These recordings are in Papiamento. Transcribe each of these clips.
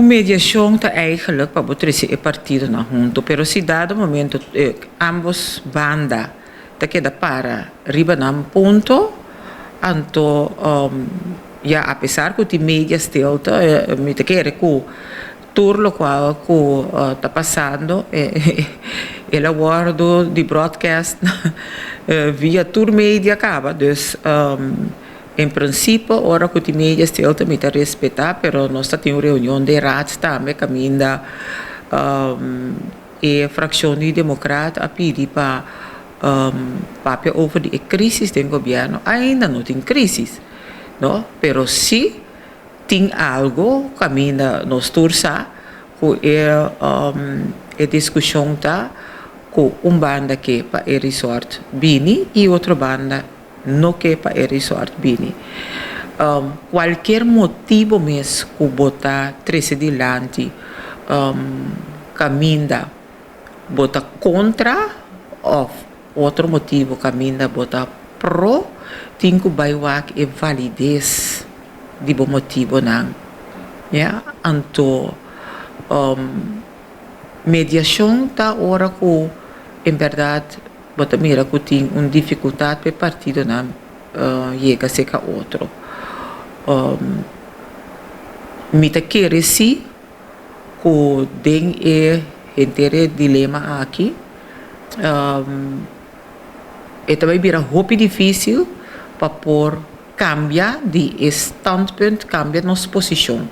Un mediashon ta eigenlijk pa bo trese e partidonan hunto, pero si dado momento ambos banda ta keda para riba nan punto, anto ya, apesar ku tin media stilte, mi ta kere ku tur lokual ku ta pasando el a wòrdu di broadcast via tur media kaba. Dus en prinsipio, ora ku tin media stilte, mi ta respetá, pero nos ta tin un reunion di raad tambe kaminda e frakshon di Demokrat a pidi pa papia over di e krísis den gobièrnu. Ainda no tin krísis, no, pero sí tin algu kaminda nos tur sa ku e diskushon ta ku un banda ke pa e resort bini i otro banda no ke pa e resort bini. Kualkier motibu mes ku bo ta trese dilanti kaminda bo ta kontra òf otro motibu kaminda bo ta pro, tin ku bai wak e valides di bo motibunan. Ya, anto mediashon ta ora ku en bèrdat bo ta mira ku tin un difikultat pa e partidonan yega serka otro. Mi ta kere sí ku den e henter e dilema aki e ta bai bira hopi difísil pa por kambia di e standpunt, kambia nos posishon.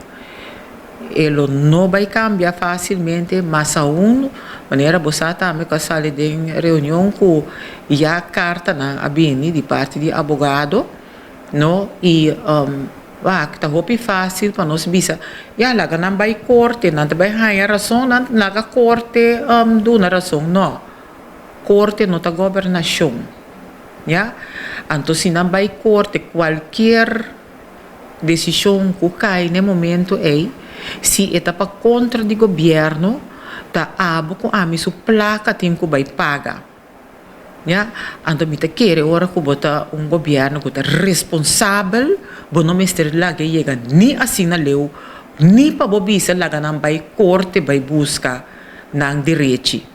E lo no bai kambia fásilmente, mas aun manera bo sa tambe ku a sali den reunion ku ya kartanan a bini di parti di abogado, no, i wak, ta hopi fásil pa nos bisa, ya, laga nan bai korte, nan ta bai haña rason, nan laga korte duna rason. No, korte no ta gobernashon, ya. Anto si nan bai korte, kualkier desishon ku kai na e momento ei, si e ta pa kontra di gobièrnu, ta abo ku ami su plaka tin ku bai paga. Ya, anto mi ta kere ora ku bo ta un gobièrnu ku ta responsabel, bo no mester laga yega ni asina leu, ni pa bo bisa laga nan bai korte bai buska nan derechi.